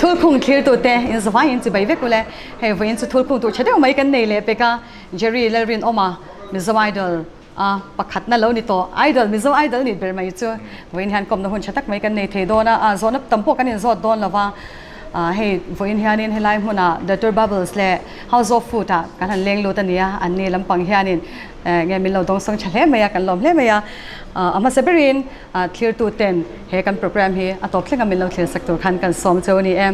Thulkhung thlirtute in zavai in chibai vek ule. Hei vawiin chu thulkhung tur tha deuh mai kan nei leh pek a. Jerry Lalrinawma Mizo Idol a pakhatna lo ni tawh. Idol, Mizo Idol nih ber mai chu vawiin hian kawmna hun tha tak mai kan nei thei dawn a. A zawhna tam pawh kan inzawt dawn lo va. Hei vawiin hianin helai hmunah Doctor Bubbles leh House of Food ah kan han leng lut a nia. Anni lampang hianin nge min lo dawngsawng tha hle mai a, kan lawm hle mai a. A hmasa berin Thlirtu ten he kan program hi a tawp thleng a min lo thlir sak tur khan kan sawm cheu a ni e.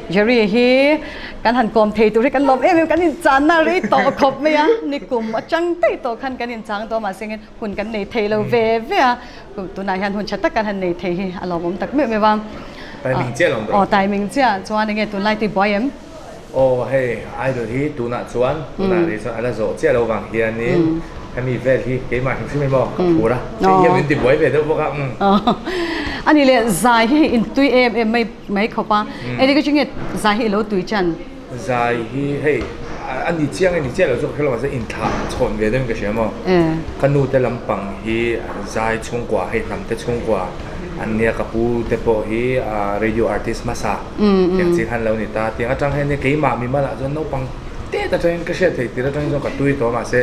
Jerry hi kan han kawm thei tur hi kan lawm em em, kan inchanna rei tawh khawp mai a, nikum atang daih tawh khan kan inchang tawh mahse engin hun kan nei thei lo ve ve a, tunah hian hun tha tak kan han nei thei hi a lawmawm tak meuh meuh a. Timing chiah lawm bro. Aw timing chiah chuan enge tunlai tih buai em? Aw hei idol hi tunah chuan tunah rih chuan a la zawh chiah lo vang hianin hemi vel hi keimah hrim hrim emaw ka phur a hei hian min ti buai ve deuh bawk a umm. A ni leh zai hi hei intui em em mai mai khawp a eng chu nge zai hi i lo tui chan? Zai hi hei a ni chiang e ni chiah lo chu ka hre lo mahse inthlah chhawn ve deuhin ka hria maw ka nu te lampang hi zai chhungkua hei hnam te chhungkua an nia ka pu te pawh hi radio artist hmasa Tiang chi khan lo ni ta. Tiang atang hian keimah mi malah chuan naupang tet atangin ka hriat theih tir atangin chuan ka tui tawh mahse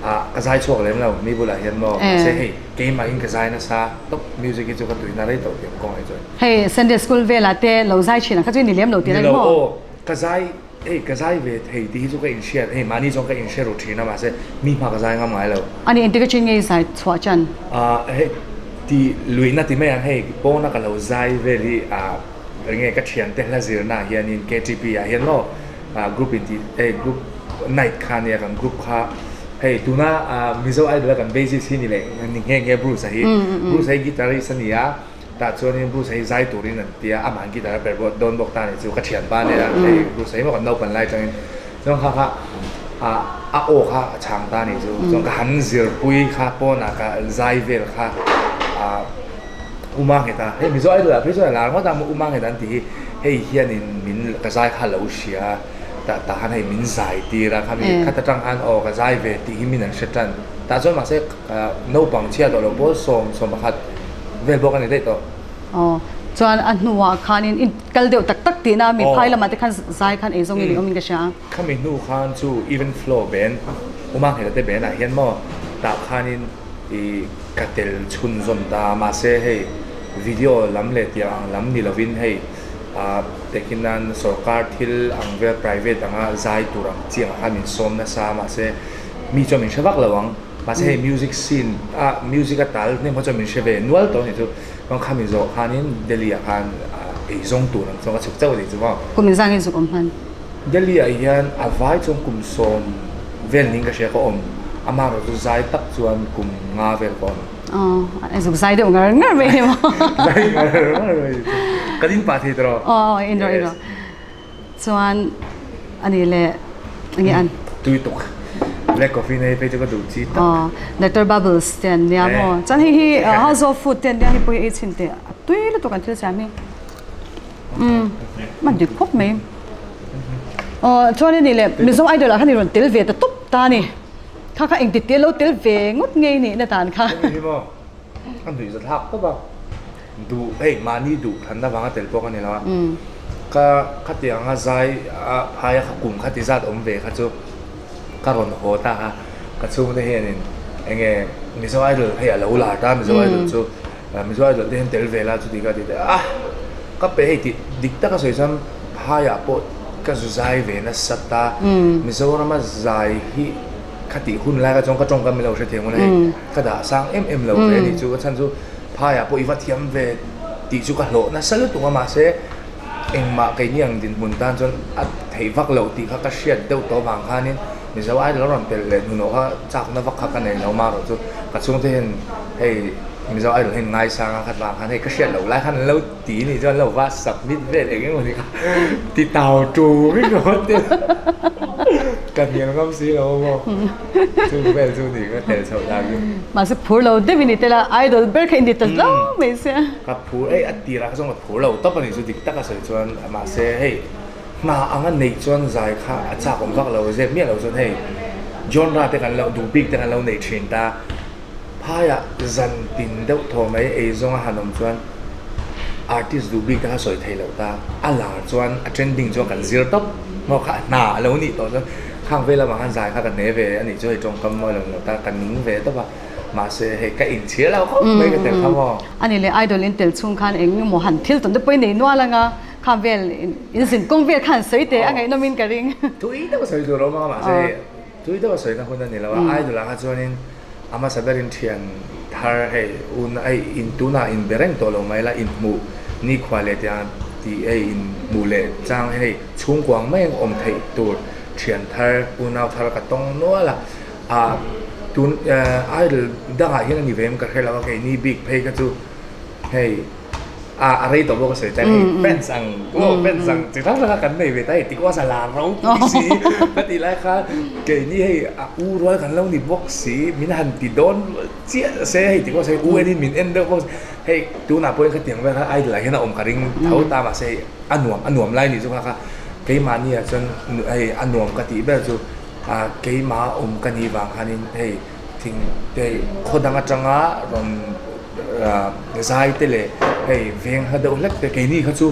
ah ka zai chhuak lem lo mi bulah hian maw mahse hei keimahin ka zai nasa tawp music hi chu ka tuina rei tawh tiang kawngah hi chuan. Hei Sunday school velah te lo zai thin ang kha chu i ni lem lo tih a ni maw? Ni lo aw ka zai hei ka zai ve thei tih hi chu ka inhriat hei mahni chuan ka inhre ru thin a mahse mi hma ka zai ngam ngai lo. A ni engtik atangin nge i zai chhuah chan? Ah hei ti luihna ti mai ang hei pawna ka lo zai vel hi ah Enge ka thiante hla zirna ah hianin KTP ah hian maw group in tih hei group night kha ania kan group kha hei tuna Mizo Idol a kan bassist hi ni leh ni nghe nghe Bruce a hi Bruce a hi guitarist a ni a tah chuanin Bruce a hi zai turin an tia amah guitar a perh dawn bawk ta a ni chu ka thianpa a nia hei Bruce a hi maw kan naupan lai atangin chuan kha kha a aw kha a chhang ta a ni chu chuan ka han zirpui kha pawnah ka zai vel kha Uma nghet a, hei Mizo Idol ah phei chuan a lar ngawt a, Uma nghet an tih hi hei hianin min ka zai kha lo hria tah tah khan hei min zai tir a khami khat atang khan aw ka zai ve tih hi min an hre tan tah chuan mahse naupang chhia tawh lo pawl sawm sawm pakhat vel bawk a ni daih tawh. Aw chuan a hnuah khanin in kal deuh tak tak tihna mi phai lamah te khan zai khan ei zawngin i awmin ka hria. Khami hnu khan chu even flow ben Uma nghet a te ben ah hian maw tah khanin i Ka tel chhunzawm ta mahse hei video lam leh tiang ang lam ni lovin hei ah tehkhin nan sorkar thil ang vel private anga zai tur ang chi ang khan min sawm nasa mahse mi chuan min hre vak lo ang mahse hei music scene ah music a tal hnem kha chuan min hre ve nual tawh a nih chu chuan khami zawh khanin Delhi ah khan eizawng tur ang chuan ka chhuk chauh a nih chu maw. Kum inzang in zuk awm hman. Delhi ah hian a vai chuan kum sawm vel niin ka hria ka awm, amah erawh chu zai tak chuan kum nga vel ka awm. Aw, a zuk zai deuh ngar ngar mai ni maw? Zai ngar ngar mai ni chu. Kan in pah thei tawh. Aw, in rawh in rawh. Chuan a nih leh enge an? Tui tuk. Black coffee nei phei chu ka duh chi tak. Aw, Doctor Bubbles te an nia maw? Chuan hei hi House of Food te an nia hei pawh hi ei chhin teh a tui lutuk an thil siam hi. Umm a dik khawp mai. Aw chuan i nih leh Mizo Idol ah khan i rawn tel ve ta tawp ta a ni. Kha kha engti te lo tel ve ngawt ngei nih na dan kha. Hemi hi maw a nuih za thlak tawp a, duh hei mahni duh thlanna vanga tel pawh ka ni lo a, ka khatianga zai a phai a kha kum khati zat awm ve kha chu ka rawn haw ta a, ka chhungte hianin enge Mizo Idol hei a lo lar ta Mizo Idol chu. Mizo Idol te hian tel ve la chuti ka ti teh a, ka pe hei tih dik taka sawi chuan phaiah pawh ka zu zai ve nasa ta, Mizorama zai hi kha tih hun lai kha chuan ka tawngkam min lo hre thiam ngun a hei ka dah sang em em lo ve a nih chu ka chhan chu phaiah pawh i va thiam ve tih chu ka hlawh nasa lutuk a mahse engmah keini ang dinhmun tan chuan a theih vak loh tih kha ka hriat deuh tawh avang khanin Mizo Idol a rawn tel leh hnuhnawh kha chakna vak kha ka nei lo marawh chu ka chhungte hian hei Mizo Idol hian ngaisang a khat vang khan hei ka hriat loh lai khan an lo ti nih chuan an lo va submit vel eng emaw ni kha ti tau tu vek ringawt te ka hnial ngam si lo maw chu vel chu ni ka tel chhoh dan chu. Mahse phur lo deuh i ni tel a Idol ber kha i ni ta zau mai sia. Ka phur hei a tirah kha chuan ka phur lo tawp a nih chu dik taka sawi chuan mahse hei hna anga neih chuan zai kha a chak awm vak lo zep miah lo chuan hei genre te kan lo duh bik te kan lo nei thin ta. Phaiah zan tin deuh thaw mai ei zawnga han awm chuan Artist duh bik te kha sawi thei loh ta, a lar chuan a trending chuan kan zir tawp maw kha hna a lo nih tawh chuan khang vel lamah khan zai kha ka hne ve a nih chu hei tawngkam maw lo lo ta ka ning ve tawp a mahse hei ka inchhir lo khawp mai ka tel kha maw. A ni leh idol in tel chhung khan eng emaw han thil tawn te pawhin nei nual anga khang vel in zin kawng vel khan sawi teh a ngaihnawm in ka ring. Tui deuh sawi tur a awm a mahse hei tui deuh a sawina hun a ni lo a idol ah kha chuanin A hmasa berin thian thar hei un hei in tunah in be reng tawh lo mai la inhmuh nikhua leh tiang tih hei inhmuh leh chang hei chhungkuang mai ang awm theih tur thian thar unau thar ka tawng nual a ah tun idol dangah hian a ni ve em ka hre lo a keini bik phei kha chu hei A a rei tawh bawk a sawi chuan hei fans ang aw fans ang chi hrang hrang a kan nei ve ta hei tikawsa lar ropui si ka tih lai khan keini hei a u rual kan lo ni bawk si min han ti dawn chiah se hei tikawsa hei u enin min en deuh bawk si hei tunah pawhin khatiang vel khan idol ah hian a awm ka ring tho ta mahse hei a nuam a nuam lai nih chu kha kha keimahni ah chuan hei a nuam ka tih ber chu ah keimah awm ka nih vang khanin hei thing hei khaw dang atanga rawn Zai te leh hei veng hla deuh hlek te keini kha chu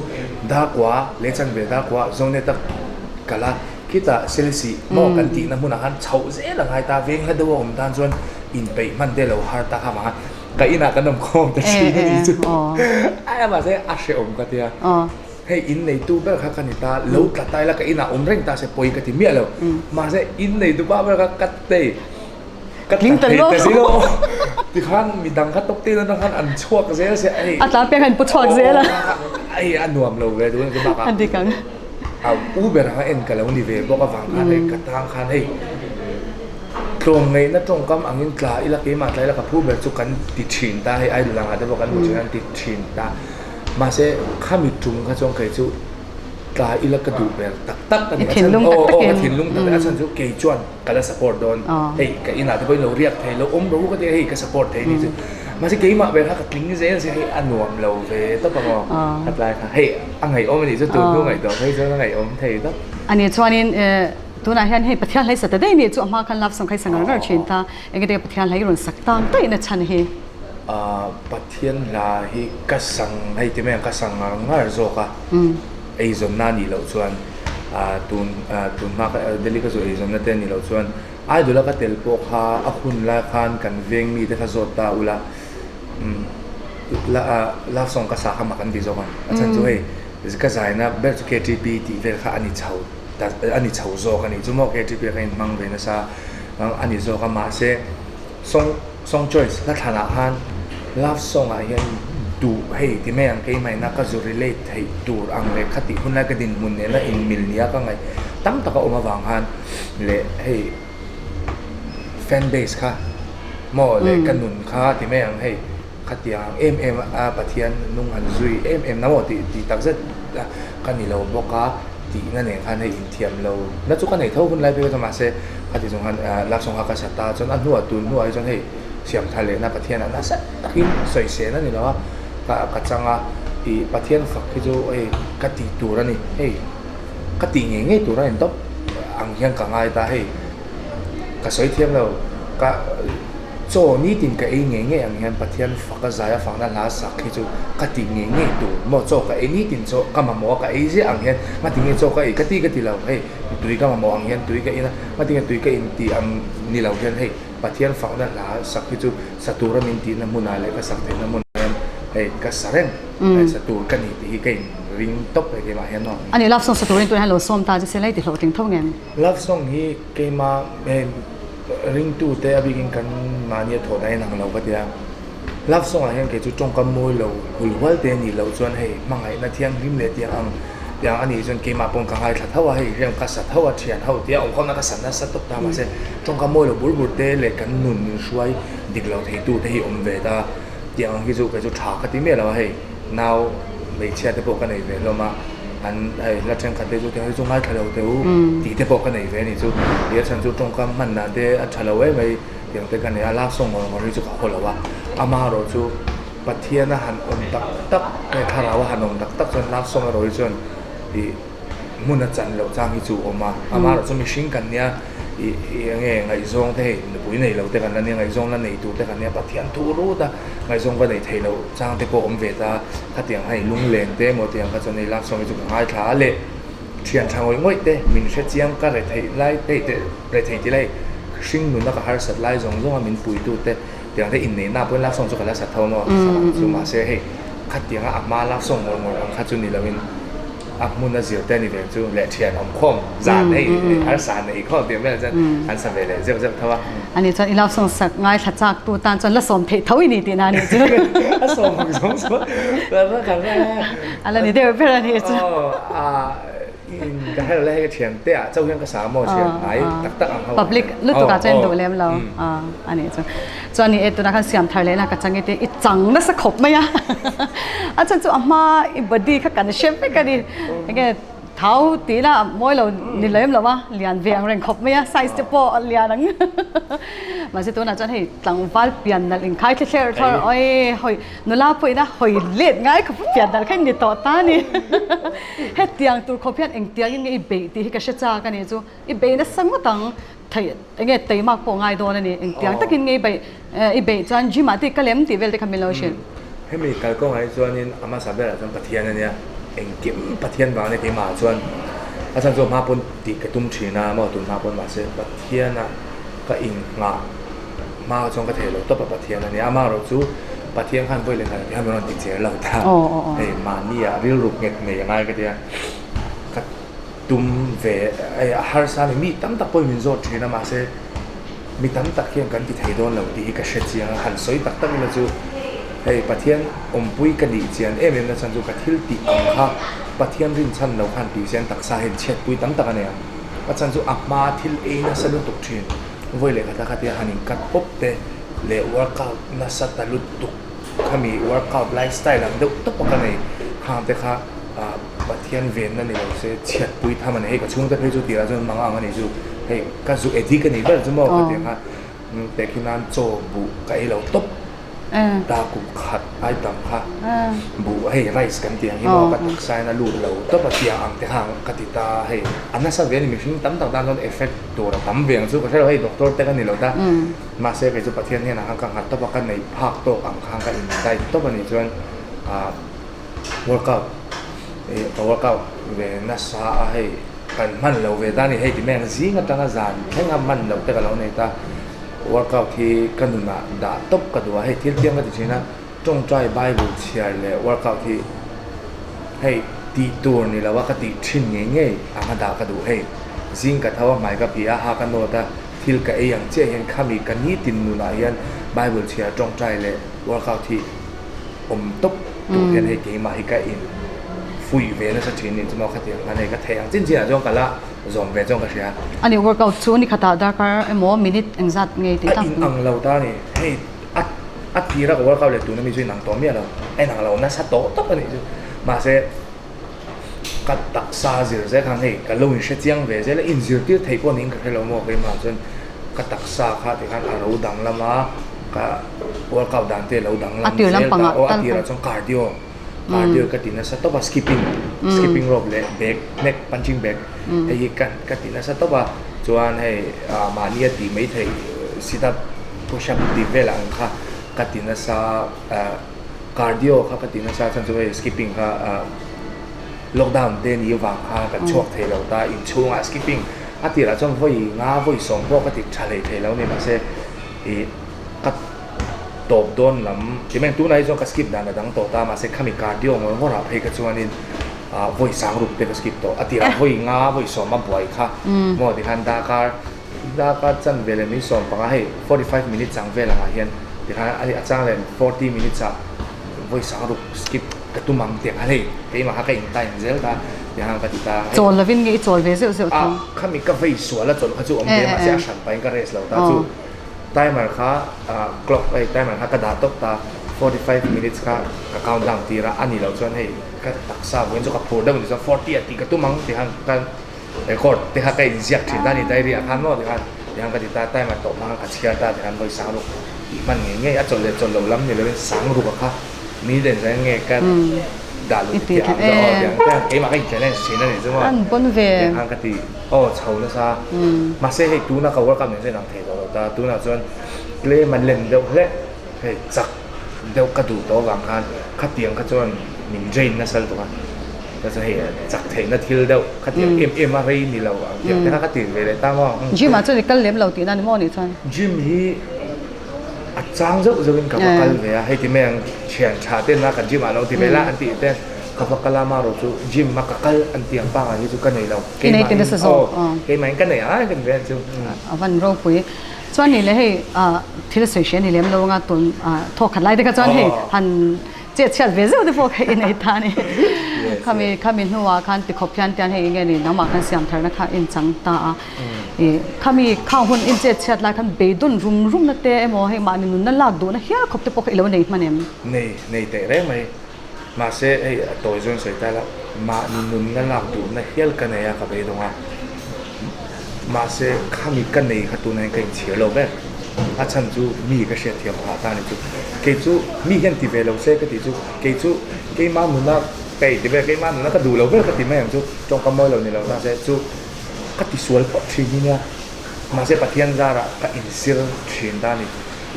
Darkua leh chanve Darkua Zonet a kal a khitah Selesih maw kan tihna hmunah khan chhoh zel a ngai ta veng hla deuh a awm tan chuan inpeih hman te lo har ta kha vang a ka inah kan awm khawm ta thin a nih chu a mahse a hrehawm ka tia hei inneitu ber kha ka ni ta lo tla ta ila ka inah awm reng ta se pawi ka ti miah lo mahse inneitu pa ber kha ka tei Ka tling ta lo. Tikhan midang kha tawp te atang khan an chhuak zel sia hei. A tla piang an pu chhuak zel a. Hei a nuam lo ve tun chu bakah. A dik ang. A u ber anga en ka lo ni ve bawk avang khan hei ka tang khan hei tlawm ngaihna tawngkam angin tla ila keimah tla ila ka phu ber chu kan ti thin ta hei idol angah te pawh kan hmu thin an ti thin ta. Mahse khami tum kha chuan kei chu tla ila ka duh ber tak tak a ni. I thinlung tak takin. Aw ka thinlung tak a chhan chu kei chuan. Ka la support dawn hei ka inah te pawhin lo riak thei lo awm ro ka ti a hei ka support thei ni chu mahse keimah ber kha ka tling zel si hei a nuam lo ve tawp ang aw ka tlai kha hei a ngaihawm a nih chu tun hnu ngaihtuah phei chuan a ngaihawm thei tawp. Ani chuanin tunah hian hei Pathian hlei sa ta daih nih chu a hma khan love song kha i sa ngar ngar thin ta engati nge Pathian hlei rawn sak tak daih na chhan hi? Pathian hla hi ka sang hei ti mai ang ka sang ngar ngar zawk a. Eizawnna nih loh chuan tun tun hma ka Delhi ka zawh eizawnna te nih loh chuan Idol a ka tel pawh kha a hun lai khan kan veng mi te kha zawt ta ula love song ka sa kha mak an ti zawk a, a chhan chu hei ka zaina ber chu KTP tih vel kha a ni chho a ni chho zawk a nih chu maw KTP a ka inhmang ve nasa a ni zawk a mahse Song song choice hla thlanah khan love song ah hian duh hei ti mai ang keimahina ka zu relate theih tur ang leh khatih hunlai ka dinhmun nena inmil nia ka ngaih tam tak a awm avang khan leh hei fan base kha maw leh ka nun kha ti mai ang hei khatiang ang em em a Pathian nung han zui em em na maw tih tih takzet ka ni lo bawk a. Tihna nen khan hei inthiam lo na chu ka nei tho hun lai phei kha mahse khati zawng khan love song kha ka sa ta chuan a hnuah tun hnuah hi chuan hei siam tha lehna Pathian ah nasa takin sawisel a ni lo a ka ka chang a ih Pathian fak hi chu hei ka tih tur a ni hei ka tih ngei ngei tur a ni tawp ang hian ka ngai ta hei. Ka sawi thiam lo, ka chaw nitin ka ei ngei ngei ang hian Pathian faka zaia fakna hla sak hi chu ka ti ngei ngei tur maw chaw ka ei nitin chaw ka mamawh a ka ei ziah ang hian ngati nge chaw ka ei ka ti ka ti lo hei tui ka mamawh ang hian tui ka in a ngati nge tui ka in tih ang ni lo hian hei Pathian fakna hla sak hi chu sa tura min tihna hmunah leh ka sak theihna hmunah hian hei ka sa reng sa tur ka ni tih hi ka in ring tawp hei keimah hian aw. Ani love song sa turin tunah hian lo sawm ta che se lai ti hlawhtling tho ngem. Love song hi keima hei ringtute a bikin kan mahni a thawh dahin ang lo ka ti a. Love song ah hian kei chu tawngkam mawi lo hul hual te anih loh chuan hei hmangaihna thianghlim leh tiang ang tiang anih chuan keimah pawn ka ngaithla tho a hei riang ka sa tho a thian ho tia awm khawmna ka sa nasa tawp ta mahse tawngkam mawi lo bur bur te leh kan nun min hruai dik lo thei tu te hi awm ve ta tiang ang hi chu kei chu tha ka ti miah lo a hei. Nau hmeichhia te pawh ka nei ve hlawm a, an hei hla thenkhat te chu tiang hi chu ngaithla lo teh u tih te pawh ka nei ve a ni chu. Ih a chhan chu tawngkam hman dan te a tha lo em mai tiang te ka nei a, love song ngawr ngawr hi chu ka haw lo a. Amaherawh chu Pathian a han awm tak tak nge thlarau a han awm tak tak chuan love song erawh hi chuan ih hmun a chan loh chang hi chu a awm a. Amaherawh chu mihring kan nia. I enge ngaihzawng te hei nupui nei lo te kan la nia, ngaihzawng la nei tur te kan nia, Pathian thu rut a ngaihzawng va nei thei lo chang te pawh awm ve ta, khatiang hei lunglen te emaw tiang kha chuan hei love song hi chu ka ngaithla a leh thian tha ngawih ngawih te min hre chiang ka re theih lai hei te re thei tih lai hring nuna ka harsat lai zawng zawng a min pui tu te tiang te inneihna pawhin love song chu ka la sa tho maw sa ang chu mahse hei khatiang a a hma love song ngawr ngawr ang kha chu ni lo in. A hmun a zir te a ni ve chu leh thian awm khawm zan hei harsa nei khawm tih vel chuan an sa ve leh zeuh zeuh tho a. Ani chuan i love song sak ngaithla chak tu tan chuan la sawm theih tho i ni tihna a nih chu. A sawm ang zawng chuan ka ka hre. A la ni deuh ber a nih chu. Aw a ka hre lo le hei ka thian te ah chauh hian ka sa maw thian hnai tak tak ang ho. Public lutuk ah chuan duh lem lo a nih chu. Chuan ni e tunah khan siam thar lehna ka chang i te i chang nasa khawp mai a. A chhan chu a hma i body kha kan hre vek a ni. Enge thau tih ila mawi lo ni lem lo a, lian ve ang reng khawp mai a, size te pawh a lian ang. Mahse tunah chuan hei tlangval pian nalh inkhai thli thler thawr oi hawi nula pawhin a hawi let ngai khawp a pian nalh kha ni tawh ta a ni. Hetiang tur khawp hian engtiangin nge i beih tih hi ka hre chak a ni chu. I beih nasa ngawt ang. Thei enge teimak pawh ngai dawn a ni. Engtiang takin nge i beih i beih chuan gym ah te i kal em tih vel te kha min lo hrilh. Hemi kalkawngah hi chuanin a hmasa berah chuan Pathian a nia, engkim Pathian vang a ni keimah ah chuan a chhan chu a hma pawn tih ka tum thin a maw tun hma pawn mahse Pathian a ka inngah hma chuan ka thei lo tawp a Pathian a nia amaherawh chu Pathian khan vawi leh khat ah hian min rawn ti cher lo ta hei mahni ah rilru nghet nei a ngai ka tia ka Tum ve hei a harsa a ni. Mi tam tak pawhin min zawt thin a, mahse mi tam tak hian kan ti thei dawn lo tih hi ka hre chiang a. Han sawi tak tak ila chu hei Pathian awmpui ka nih chian em em na chhan chu ka thil tih ang kha Pathian rinchhan lo khan tih sian taksa hian chhiatpui tam tak a nei ang. A chhan chu a hma thil ei nasa lutuk thin, vawi leh khat a khatia han inkat pawp te leh workout nasa ta lutuk khami workout lifestyle ang deuh tawp a ka nei khang te kha Pathian venna ni lo se chhiatpui tham a ni. Hei ka chhungte phei chu tirah chuan mang ang a ni chu. Hei ka zu addict a nih ber chu maw ka ti ang a. Tehkhin nan chaw buh ka ei lo tawp ta kum khat ai tam kha buh hei rice kan tih ang hi maw ka taksa in a lut lo tawp a tiang ang te kha ka ti ta hei a nasa ve a ni mihring tam tak tan chuan effect tur a tam ve ang chu ka hre lo hei doctor te ka ni lo ta mahse kei chu Pathian hnenah khan ka nghat tawp a ka neih phak tawk ang khan ka in diet tawp a nih chuan ah Workout ih ka workout ve nasa a hei kan hman lo ve ta a ni hei ti mai ang zing atanga zan thleng a hman loh te ka lo nei ta workout hi ka nunah dah tawp ka duh a hei thil thiang ka ti thin a tawngtai bible chhiar leh workout hi hei tih tur ni lo a ka tih thin ngei ngei anga dah ka duh hei zing ka tho a hmai ka phih a ha ka nawt a thil ka ei ang chiah hian khami ka nitin nunah hian bible chhiar tawngtai leh workout hi awm tawp tur hian hei keimah hi ka in fuih ve nasa thin nih chu maw khatiang khan hei ka theih ang chin chin ah chuan ka la zawm ve chuan ka hria. A nih workout chu ni khatah darkar emaw minute engzat ngei tih tak. A in ang lo ta a ni hei a a tira ka workout leh tuna mi chu in ang tawh miah lo a in ang lo nasa tawh tawp a nih chu mahse ka taksa zir zel khan hei ka lo in hre chiang ve zel a in zirtir theih pawh niin ka hre lo maw keimah chuan ka taksa kha tikhan a ro danglam a ka workout dan te lo danglam zel ta aw a tirah chuan cardio cardio ka ti nasa tawp a skipping skipping rope leh bag neck punching bag hei hi ka ka ti nasa tawp a chuan hei ah mahni a tih mai theih sit up push up tih vel ang kha ka ti nasa ah cardio kha ka ti nasa chuan chu hei skipping kha ah lockdown te ni vang kha kan chhuak thei lo ta inchhungah skipping a tirah chuan vawi nga vawi sawm pawh ka ti tha hlei thei lo a ni mahse ih ka tawp dawn lam ti mai tunah hi chuan ka skip dan a dang tawh ta mahse khami cardio ngawr ngawr ah phei kha chuanin ah vawi sang ruk te ka skip tawh a tirah vawi nga vawi sawm a buai kha maw tikhan darkar darkar chan ve leh min sawm panga hei 45 minutes ang vel angah hian tikhan a chang leh 40 minutes ah vawi sang ruk skip ka tum ang tiang khan hei keimah kha ka in time zel ta tiang ka ti ta hei Chawl lovin nge i chawl ve zeuh zeuh a thung? Khami ka vei sual a chawlh kha chu awm ve mahse a hran pahin ka rest lo ta chu timer kha clock hei timer kha ka dah tawp ta 45 minutes kha ka count down tir a a ni loh chuan hei ka taksa vawiin chu ka phur deuh ni chuan 40 a tih ka tum ang ti khan ka record te kha ka inziak thin ta a ni diary ah khan maw ti khan ti khan ka ti ta timer tawp hma khan ka chhiar ta ti khan vawi sang ruk tih hman ngei ngei a chawlh leh chawlh loh lam ni lovin sang ruk a kha mi den zai nge ka. dah lut i ti ang chu aw tiang te keimah ka in challenge thin a nih chu maw An bon ve. Tiang khan ka ti aw chho nasa mahse hei tuna ka workout nen chuan inang thei tawh lo ta tunah chuan tlem a len deuh hlek hei chak deuh ka duh tawh avang khan khatiang kha chuan min drain nasa lutuk a chuan hei chak theihna thil deuh khatiang em em a rei ni lo ang tiang te kha ka ti ve leh ta maw. Gym ah chuan i kal lem lo tihna ni maw nih chuan? Gym hi a chang zeuh zeuh in ka va kal ve a, hei ti mai ang thian tha ten a kan gym ah lo ti ve la an tih te ka va kal a marawh chu gym a ka kal an tih ang pangai hi chu ka nei lo keimah in aw keimah in ka nei ang ka ti ve ang chu. A van ropui. Chuan ni le hei thil sawi hria ni lem lo anga tun thawk khat lai te kha chuan hei han chet chhiat ve zeuh te pawh kha i nei ta a ni. Khami khami hnuah khan tikhawp hian tian hei enge ni nangmah khan siam tharna kha inchang ta a. I khami khang hun in chet chhiat lai khan beidawn rum rum na te emaw hei mahni nunna lak duhna hial khawp te pawh kha i lo nei hman em? Nei, nei teh reng mai. Mahse hei a tawi zawn sawi ta la, mahni nunna lak duhna hial ka nei a ka beidawng a. Mahse khami ka nei kha tunah hian ka inchhir lo ber. A chhan chu mi ka hriatthiam phah ta a ni chu. Kei chu mi hian ti ve lo se ka tih chu kei chu keimah nuna ka ei ti ber, keimah nuna ka duh lo ber ka ti mai ang chu. Tawngkam mawi lo ni lo ta se chu. Ka tisual phawt thin hi nia, mahse Pathian zarah ka inzir thin ta a ni.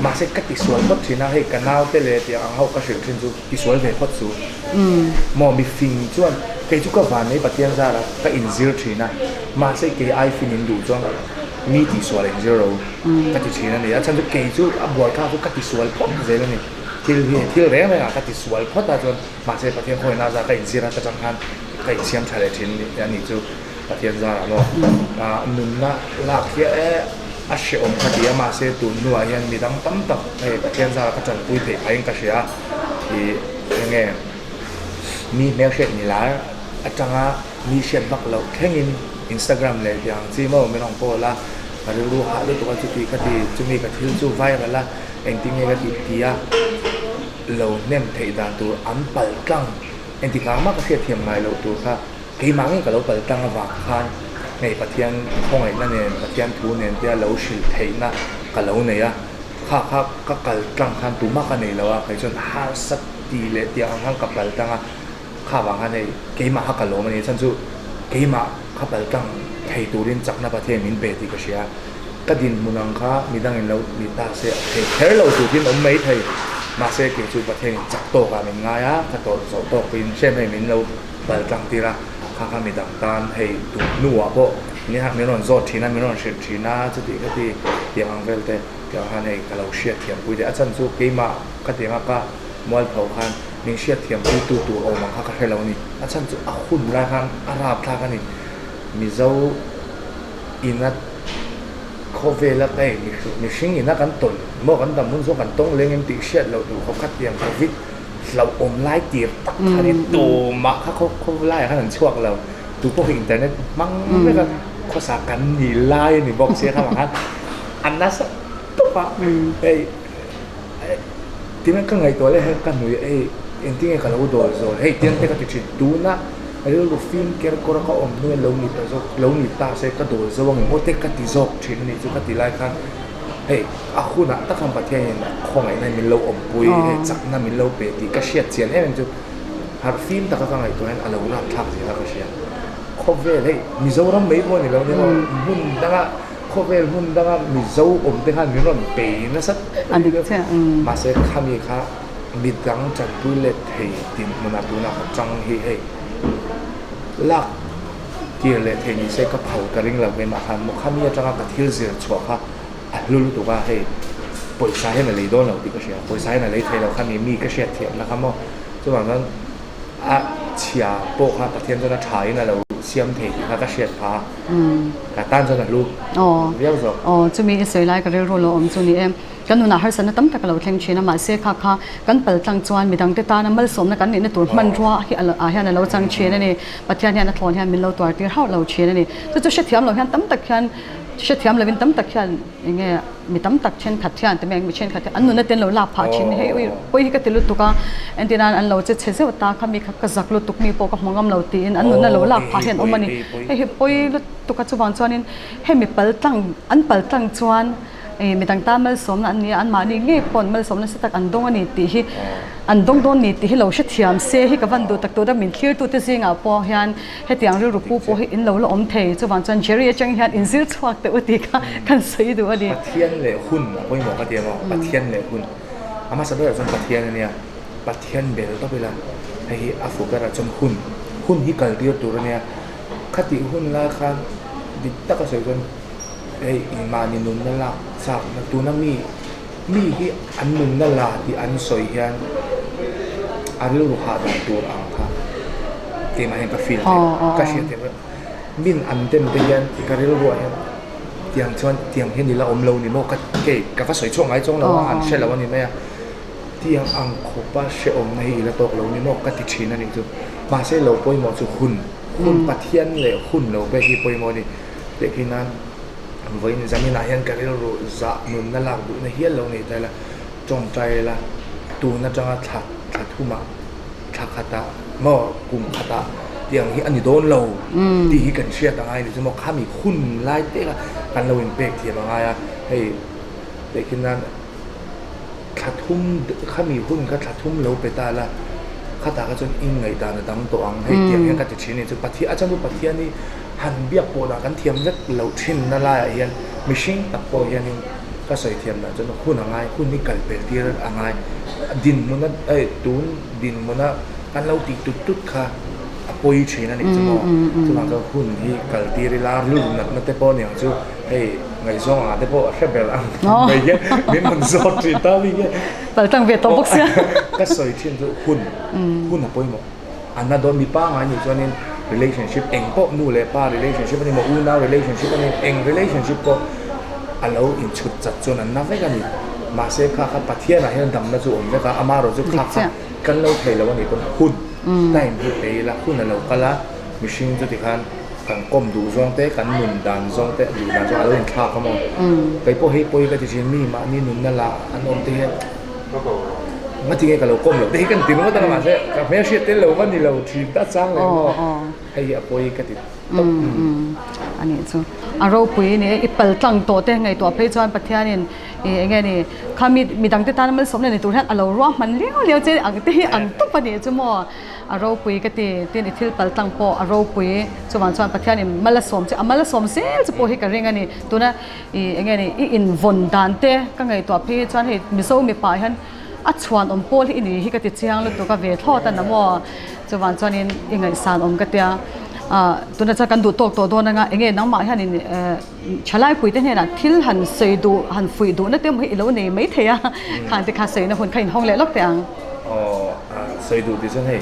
Mahse ka tisual phawt thin a, hei ka naute leh tih ang ho ka hrilh thin chu tisual ve phawt su. Maw mi fing chuan kei chu ka van mai Pathian zarah ka inzir thin a, mahse kei ai fin in duh chuan mi tihsual a inzir ro ka ti thin a ni. A chhan chu kei chu a buaithlak chu ka tisual phawt zel a ni. Thil hi thil reng rengah ka tisual phawt a chuan mahse Pathian khawina zar ka inzir a, ta chang khan ka insiam tha leh thin a nih chu. Pathian zarah maw nunna lak hiah e a hrehawm ka ti a mahse tun hnuah hian midang tam tak hei Pathian zarah ka tanpui theih phah in ka hria a ih enge mi hmelhriat ni lai atanga mi hriat vak loh thlengin Instagram leh tih ang chi maw min rawn call a ka rilru hah lutuk a chuti ka ti chumi ka thil chu viral a engtin nge ka tih ti a lo hnem theih dan tur an pal tlang engtikah mah ka hriatthiam ngai loh tur kha. Keimah ngei ka lo kal tlang avang khan hei Pathian khawngaihna nen, Pathian thu nen tia lo hrilh theihna ka lo nei a, kha kha ka kal tlang khan tumah ka nei lo a, kei chuan harsa ti leh tiang ang khan ka pal tlang a, kha vang khan hei keimah kha ka lawm a ni, chhan chu keimah kha pal tlang thei turin chakna Pathian min pe tih ka hria, ka dinhmun ang kha midangin lo ni ta se a thei kher lo tur hian awm mai thei, mahse kei chu Pathianin chak tawkah min ngai a, ka tawrh zawh tawkin hrem hei min lo. Pal tlang tir a, kha kha midang tan hei tun hnuah pawh min rawn zawt thin a, min rawn hrilh thin a, chuti khati tiang ang vel te tiang khan hei ka lo hriat thiam pui te, a chhan chu keimah khatiang a ka mualpho khan min hriat thiam pui tu tur awm ang kha ka hre lo a ni, a chhan chu a hun lai khan a rap thlak a ni, Mizo ina khawvela hei mihring ina kan tawn maw kan dam hun zawk kan tawng leng em tih hriat loh duh khawp khatiang covid. Hlauhawm lai tir tak kha ni tumah kha khaw khaw laiah khan an chhuak lo tu pawh hi internet hmang vek a khawsa kan ni lai a ni bawk sia kha vang khan a nasa tawp a hei tinge ka ngaihtuah leh hian ka nui hei engtin nge ka lo dawl zawl hei tiang te ka ti thin tuna rilru fim ker kawr a ka awm hnuai lo ni ta zawk lo ni ta se ka dawl zo ang emaw te ka ti zawk thin a nih chu ka ti lai khan. Hei, a hunah tak khan Pathianin khawngaihna min lo awmpui, hei chakna min lo pe tih ka hriat chian em em chu harh fim taka ka ngaihtuah hian a lo rapthlak zia ka hria. Khawvel hei Mizoram mai pawh a ni lo nia aw, hmun danga khawvel hmun danga Mizo awm te khan min rawn bei nasa mahse khami kha midang tanpui let thei dinhmunah tunah ka chang hi hei lak Tir leh thei ni se ka phal ka ring lo keimah khan maw khami atanga ka thil zir chhuah kha a hlu lutuk a hei pawisa hian a lei dawn lo tih ka hria pawisa hian a lei thei lo khami mi ka hriat thiamna kha maw chuvang chuan a chhia pawh kha Pathian chuan a tha in a lo siam thei tih kha ka hriat phah a ka tan chuan a hlu viau zawk. Aw chumi i sawi lai ka rilru lo awm chu ni e. Kan nunah harsatna tam tak a lo thleng thin a, mahse kha kha kan pal tlang chuan midangte tana malsawmna kan nihna tur hmanrua hi ah hian a lo chang thin a ni. Pathian hian a thlawn hian min lo tuar tir hauh lo thin a ni. Chu chu hrethiam lo hian tam tak hian hrethiam lovin tam tak hian eng nge mi tam tak thenkhat hian ti mai ang mi thenkhat hian an nunna te an lo lak phah thin hei ui pawi hi ka ti lutuk a, entirnan an lo che chhe zeuh ta kha mi kha ka zak lutuk mi pawh ka hmu ngam lo tiin an nunna lo lak phah hian awm a ni. Hei hi pawi lutuk a chuvang chuanin hemi pal tlang an pal tlang chuan. Midang tan malsawmna an ni a, anmahni ngei pawn malsawmna nasa tak an dawng a ni tih hi, an dawng dawn ni tih hi lo hrethiam se hi ka van duh tak tur a, min thlirtute zingah pawh hian hetiang rilru pu pawh hi in lo la awm thei. Chuvang chuan Jerry atang hian in zir chhuak teh u tih kha kan sawi duh a ni. Pathian leh hun a pawimawh ka ti a maw? Pathian leh hun. A hmasa berah chuan Pathian a nia, Pathian bel tawp ila hei hi a fu berah chuan hun, hun hi kal tir tur a nia. Khatih hun lai khan dik taka sawi chuan hei mahni nunna lak chakna tuna mi mi hi an nunna la tih an sawi hian a rilru hah dan tur ang kha keimah hian ka feel thei ka hriat theih vek min an dem te hian ka rilruah hian tiang chuan tiang hian ila awm lo ni maw ka kei ka va sawi chhuak ngai chuang lo a an hre lo a ni mai a tiang ang khawpa hrehawmna hi ila tawk lo ni maw ka ti thin a nih chu mahse lo pawimawh chu hun hun Pathian leh hun lo pek hi pawimawh a ni. Tehkhin nan vawiin zaminah hian ka rilru zah nunna lak duhna hial lo nei ta ila, tawngtai ila tun atanga thla thla thumah thla khatah maw kum khatah tih ang hi a ni dawn lo tih hi kan hriat a ngai a ni chu maw khami hun lai te kha kan lo inpek thiam a ngai a, hei tehkhin nan. Thla thum khami hun kha thla thum lo pe ta la, khatah kha chuan i ngaihdan a dang tawh ang hei tiang hian ka ti thin a ni. Chu Pathian a chuan chu Pathian hi han biak pawh lah kan thiam vek loh thinna laiah hian mihring tak pawh hianin ka sawi thiam dan chuan hun a ngai, hun hi kal pel tir a ngai. Dinhmuna eh tun dinhmuna kan lo tih tut tut kha a pawi thin a nih chu maw. Chuvang chuan hun hi kal tir ila rilru natna te pawh aniang chu. Hei ngaihzawng ah te pawh a hre ber ang mai hian min rawn zawt thin ta mi hian. Pal tang ve tawh bawk sia. Ka sawi thin chu hun, hun a pawimawh. A na dawn mipa ngai nih chuanin relationship eng pawh nu leh pa relationship a ni maw, unau relationship a ni, eng relationship pawh a lo inchhut chat chuan an na vek a ni. Mahse kha kha Pathian ah hian damna chu awm vek a, amaherawh chu kha kha kan lo thei lo a nih pawn hun, time hi pe ila, hun a lo kal a, mihring chu tikhan Kan kawm duh zawng te, kan nun dan zawng te, duh dan zawng a lo inthlak a maw? Kei pawh hei pawi ka ti thin, mi mahni nunna lah an awm te hian ngati nge ka lo kawm loh te hi kan ti ringawt a mahse ka hmelhriat tel lo va ni lo thin ta chang leh maw? Hei hi a pawi ka ti tawp. A nih chu. A ropui ni e, i pal tlang tawh te ngaihtuah phei chuan Pathianin i eng nge ni kha mi midangte tana malsawmna ni tur hian a lo ruahman liau liau che ang te hi ang tawp a nih chu maw? A ropui ka ti, tin i thil pal tlang pawh a ropui, chuvang chuan Pathianin mal a sawm che, a mal a sawm zel chu pawh hi ka ring a ni. Tuna i eng nge ni, i invawn dan te ka ngaihtuah phei hi chuan hei Mizo mipa hian a chhuanawm pawl hi i ni hi ka ti chiang lutuk a, ve thlawt a na maw? Chuvang chuanin i ngaihsan awm ka tia, tuna chuan kan duh tawk tawh dawn anga eng nge nangmah hianin Thalaipuite hnenah thil han sawi duh, han fuih duhna te emaw hi i lo nei mai thei a, khang te kha sawina hun kha inhawng leh lawk teh ang. Aw, sawi duh tih chuan hei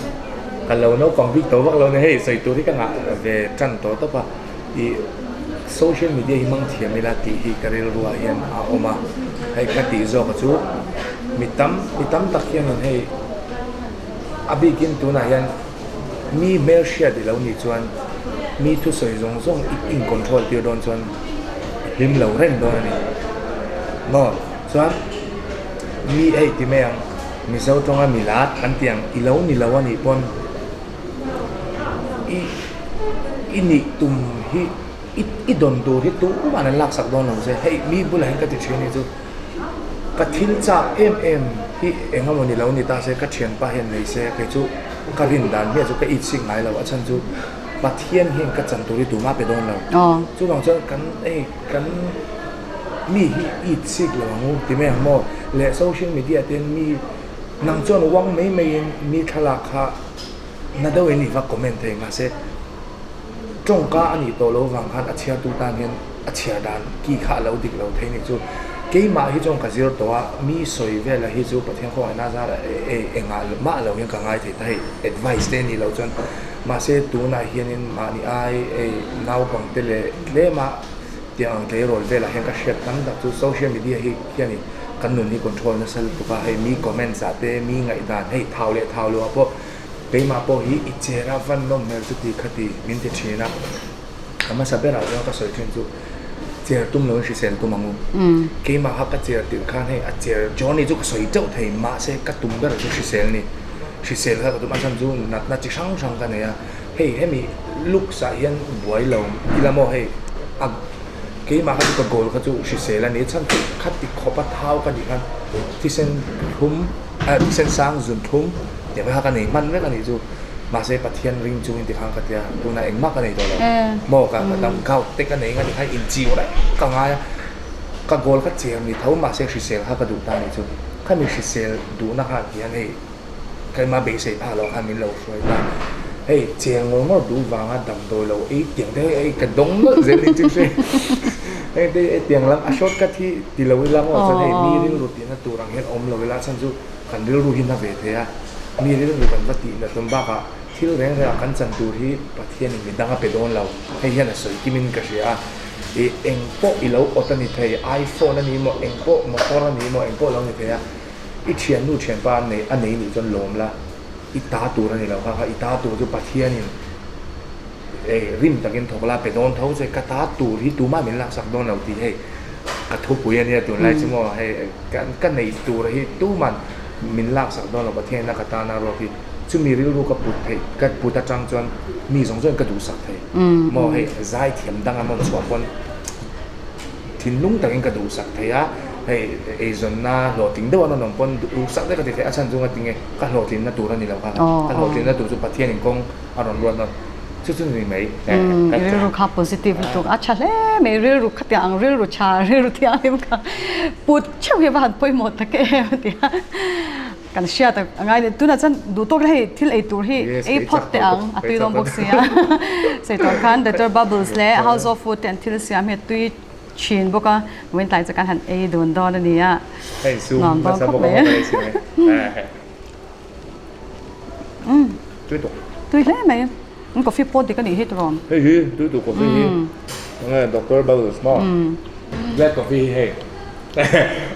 ka lo naupang bik tawh vak lo nia, hei sawi tur hi ka ngah ve tan tawh tawp a, ih social media hi hmang thiam ila tih hi ka rilruah hian a awm a, hei ka tih zawk chu mi tam mi tam tak hianin hei a bikin tunah hian Mi hmelhriat i lo nih chuan mi thusawi zawng zawng i in control tir dawn chuan i hlim lo reng dawn a ni. Maw? Chuan mi hei ti mai ang, Mizo tawnga mi lat kan ti ang, i lo ni lo a nih pawn i i nih tum hi i i dawn tur hi tumah an laksak dawn lo che. Hei mi bulah hian ka ti thin a nih chu. Ka thil chak em em hi eng emaw ni lo ni ta se ka thianpa hian nei se kei chu ka rin dan hmiah chu ka itsik ngai lo a chhan chu Pathian hian ka chan tur hi tumah pe dawn lo. Chuvang chuan kan hei kan mi hi itsik lo ang u ti mai ang maw leh social media te hian mi nang chuan uang mai mai in mi thlalak kha na deuh in i va comment thei mahse Tawngka a nih tawh lo vang khan a chhiartu tan hian a chhiar dan ki kha a lo dik lo thei nih chu. Keimah hi chuan ka zir tawh a, mi sawi vela hi chu Pathian khawngaihna zara engah mah lo hian ka ngai thei ta hei advice te nih loh chuan mahse tunah hianin mahni ai ei naupangte leh tlema tiang ang tleirawl velah hian ka hriat tam tak chu social media hi hianin kan nun hi control nasa lutuk a, hei mi comments ah te mi ngaihdan hei thau leh thau loh ah pawh Keimah pawh hi i cher a van nawm hmel chu ti kha ti min ti thin a, a hmasa berah chuan ka sawi thin chu cher tum loin hrisel tum ang u. Keimah kha ka cher tirh khan hei a cher journey chu ka sawi teuh thei mahse ka tum berah chu hrisel ni. Hrisel kha ka tum a chhan chu natna chi hrang hrang ka nei a, hei hemi looks ah hian buai lo ila maw hei a. Keimah kha chu ka goal kha chu hrisel a ni. Chhan chu khati khawpa thau ka nih khan thisen thlum ah thisen sang zun thlum tih kha ka nei hman vek a nih chu. Mahse Pathian ring chungin tikhan ka tia tunah engmah ka nei tawh lo. Maw ka dam gout te ka nei nga tikhan inchiu reng ka ngai a. Ka goal kha cheng ni tho mahse hrisel kha ka duh ta a nih chu. Khami hrisel duhna khan hian hei Keimah beisei phah loh khan min lo hruai ta. Hei cheng ngawr ngawr duh vanga damdawi lo ei tiang te hei ka dawng nawlh zel ni chu hre. Hei te hei tiang lam a short cut hi ti lo ila maw chuan hei mi rilru tihna tur ang hian awm lo ila chhan chu kan rilru hi na ve thei a. Mi rilru kan va tihna tum bakah thil reng rengah kan chan tur hi Pathianin mi dang a pe dawn lo. Hei hian a sawi kimin ka hria a. Ih eng pawh i lo awt a ni thei, iPhone a ni maw, eng pawh motor a ni maw, eng pawh lo ni thei a. I thiannu thianpa an nei a nei nih chuan lawm la, i ta tur a ni lo kha kha, i ta tur chu Pathianin ei rim takin thawk la pe dawn tho che, ka ta tur hi tumah min laksak dawn lo tih hei ka thupui a nia tunlai chu maw hei ka neih tur hi tuman min laksak dawn lo Pathianin a ka tana ruak hi chumi rilru ka put theih ka put atang chuan mi zawng zawngin ka duhsak thei maw hei zaithiam dang an rawn chhuah pawn. Thinlung takin ka duhsak thei a, hei eizawnna hlawhtling deuh an rawn awm pawn duhsak vek ka ti thei a, chhan chu ngatinge ka hlawhtlinna tur a ni lo kha, ka hlawhtlinna tur chu Pathianin kawng a rawn ruat nawn chu chu ni mai. I rilru kha positive lutuk a tha hle mai, rilru khatiang ang rilru tha rilru thianghlim kha put theuh hi va han pawimawh tak em a ti a. Kan hriat a ngai leh tunah chuan duh tawk la hei thil ei tur hi ei phawt teh ang a tui dawn bawk sia sawi tawh khan Doctor Bubbles leh House of Food te an thil siam hi a tui thin bawk a vawiin tlai chu kan han ei dun dawn a nia nuam dawn khawp mai tui hle mai coffee pot dik a nih hi tiraw hei hi tui tur coffee hi enge Doctor Bubbles maw black coffee hi hei.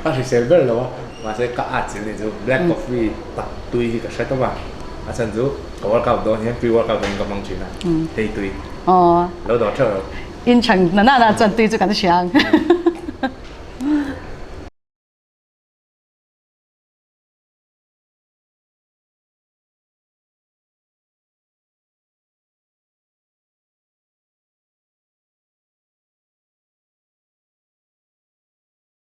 A hrisel ber lo a, mahse ka at chilh nih chu black coffee tak tui hi ka hre tawp a, a chhan chu ka workout dawn hian pre workout angin ka hmang thin a, hei tui lo dawr theuh lo. In chhan na na na chuan tui chu kan hria ang.